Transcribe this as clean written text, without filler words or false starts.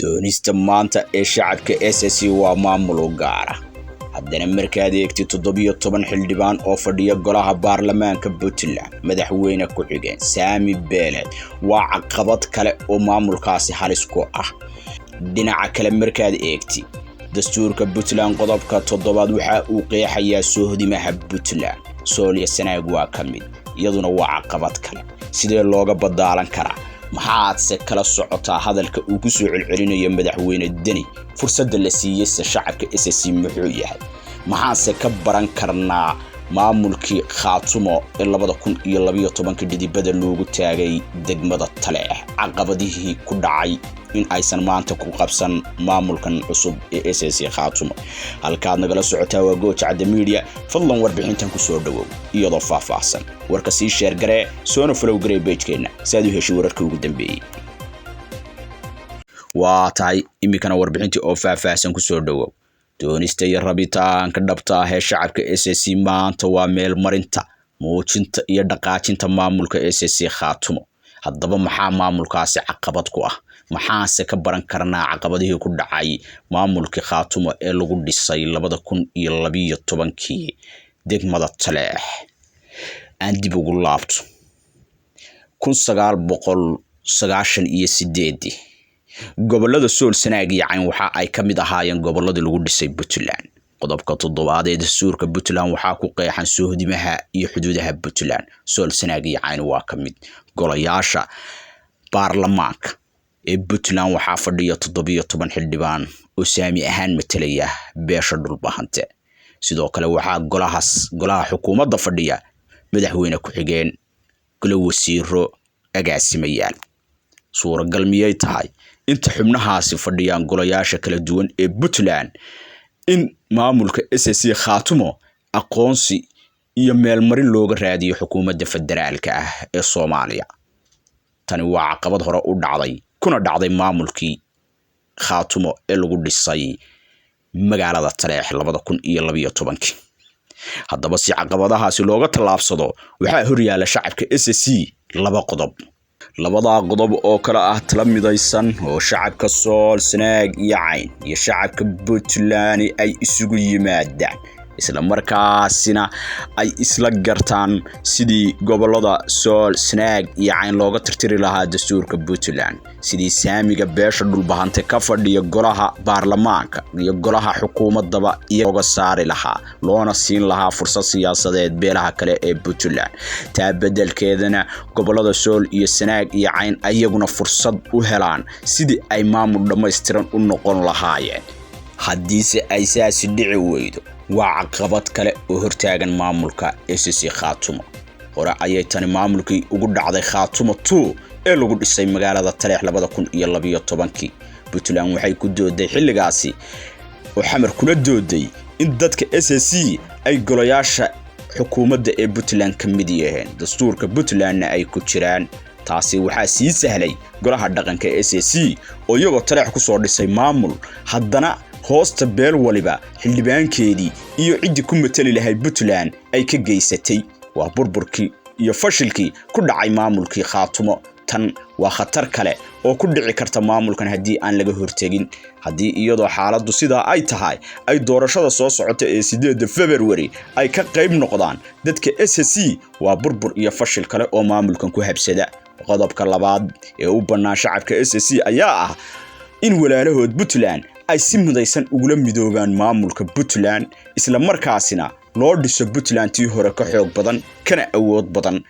Doonista maanta ee shacabka SSC waa maamul u gaara. Haddana markaad eegtid 17 xildhibaan oo fadhiya golaha baarlamaanka Puntland, madaxweyne ku-xigeen, saami beeleed, waa caqabad kale oo maamulkaasi halis ku ah. Dhinaca kale markaad eegtid dastuurka Puntland, qodobka 7aad waxa uu qeexayaa soohdimaha Puntland. Sool iyo Sanaag waa ka mid, iyaduna waa caqabad kale. Sidee looga badaalan karaa? Maxaadse kala socotaa hadalka uu ku soo celcelinayo madaxweyne Deni? Fursadda la siiyeyse shacabka SSC muxuu yahay? Maxaanse ka baran karnaa maamulkii Khaatumo ee 2012-kii dhidibada loogu taagay degmada Taleex, caqabadihii ku dhacay in aysan maanta ku qabsan maamulkan cusub ee SSC Khaatumo? Halkaad nagala socotaa waa Gooja Cadda Media. Fadlan warbixintan ku soo dhowow iyadoo faahfaahsan. Warka sii share garee, soona follow garee page-keenna si aad u heshay wararkii ugu dambeeyey. Waa tahay, iminkana warbixintii oo faahfaahsan ku soo dhowow. Doonista iyo rabitaanka dhabta ah ee shacabka SSC maanta waa meelmarinta, muujinta iyo dhaqaajinta maamulka SSC Khaatumo. Haddaba maxaa maamulkaasi caqabad ku ah? Maxaase ka baran karnaa caqabadihii ku dhacay maamulkii Khaatumo ee lagu dhisay 2012-kii degmada Taleex? Aan dib ugu laabto 1998-dii. Gobolada Sool, Sanaag iyo Cayn waxa ay ka mid ahaayeen gobolladii lagu dhisay Puntland. Qodobka 7aad ee dastuurka Puntland waxaa ku qeexan soohdimaha iyo xuduudaha Puntland. Sool, Sanaag iyo Cayn waa ka mid. Golayaasha baarlamaanka ee Puntland waxaa fadhiya 17 xildhibaan oo saami ahaan matalaya beesha Dhulbahante. Sidoo kale waxaa golahaas, golaha xukuumadda fadhiya madaxweyne ku-xigeen, golo wasiiro, agaasimayaal. Suuragal miyay tahay inta xubnahaasi fadhiyaan golayaasha kala duwan ee Puntland in maamulka SSC Khaatumo aqoonsi iyo meelmarin looga raadiyo xukuumadda federaalka ah ee Soomaaliya? Tani waa caqabad hore u dhacday, kuna dhacday maamulkii Khaatumo ee lagu dhisay magaalada Taleex 2012-kii. Haddaba si caqabadahaasi looga tallaabsado, waxaa horyaala shacabka SSC laba qodob. Labadaa qodob oo kale ah tala midaysan oo shacabka Sool, Sanaag iyo Cayn iyo shacabka Puntland ay isugu yimaadaan, isla markaasina ay isla gartaan sidii gobolada Sool, Sanaag iyo Cayn looga tirtiri lahaa dastuurka Puntland, sidii saamiga beesha Dhulbahante ka fadhiya golaha baarlamaanka iyo golaha xukuumadaba iyoga saari lahaa, loona siin lahaa fursad siyaasadeed beelaha kale ee Puntland. Taa beddelkeedana gobolada Sool iyo Sanaag iyo Cayn ayaguna fursad u helaan sidii ay maamul dhammaystiran u noqon lahaayeen. Haddiise ay saasi dhici weydo, waa caqabad kale oo hortaagan maamulka SSC Khaatumo. Hore ayay tani maamulkii ugu dhacday Khaatumo 2 ee lagu dhisay magaalada Taleex 2012-kii. Puntland waxay ku dooday xilligaasi oo Xamar kula dooday in dadka SSC ay golayaasha xukuumadda ee Puntland ka mid yaheen, dastuurka Puntlandna ay ku jiraan. Taasi waxaa sii sahlay golaha dhaqanka SSC oo iyagoo Taleex ku soo dhisay maamul, haddana hoosta beel waliba xildhibaankeedii iyo ciddii ku matali lahay Puntland ay ka geysatay. Waa burburkii iyo fashilkii ku dhacay maamulkii Khaatumo. Tan waa khatar kale oo ku dhici karta maamulkan haddii aan laga hortegin. Haddii iyadoo xaaladdu sidaa ay tahay ay doorashada soo socota ee 8-da February ay ka qayb noqdaan dadka SSC, waa burbur iyo fashil kale oo maamulkan ku habsada. Qodobka labaad ee u bannaan shacabka SSC ayaa ah in walaalahood Puntland ay si midaysan ugula midoobaan maamulka Puntland, isla markaasina loo dhiso Puntland tii hore ka xoog badan kana awood badan.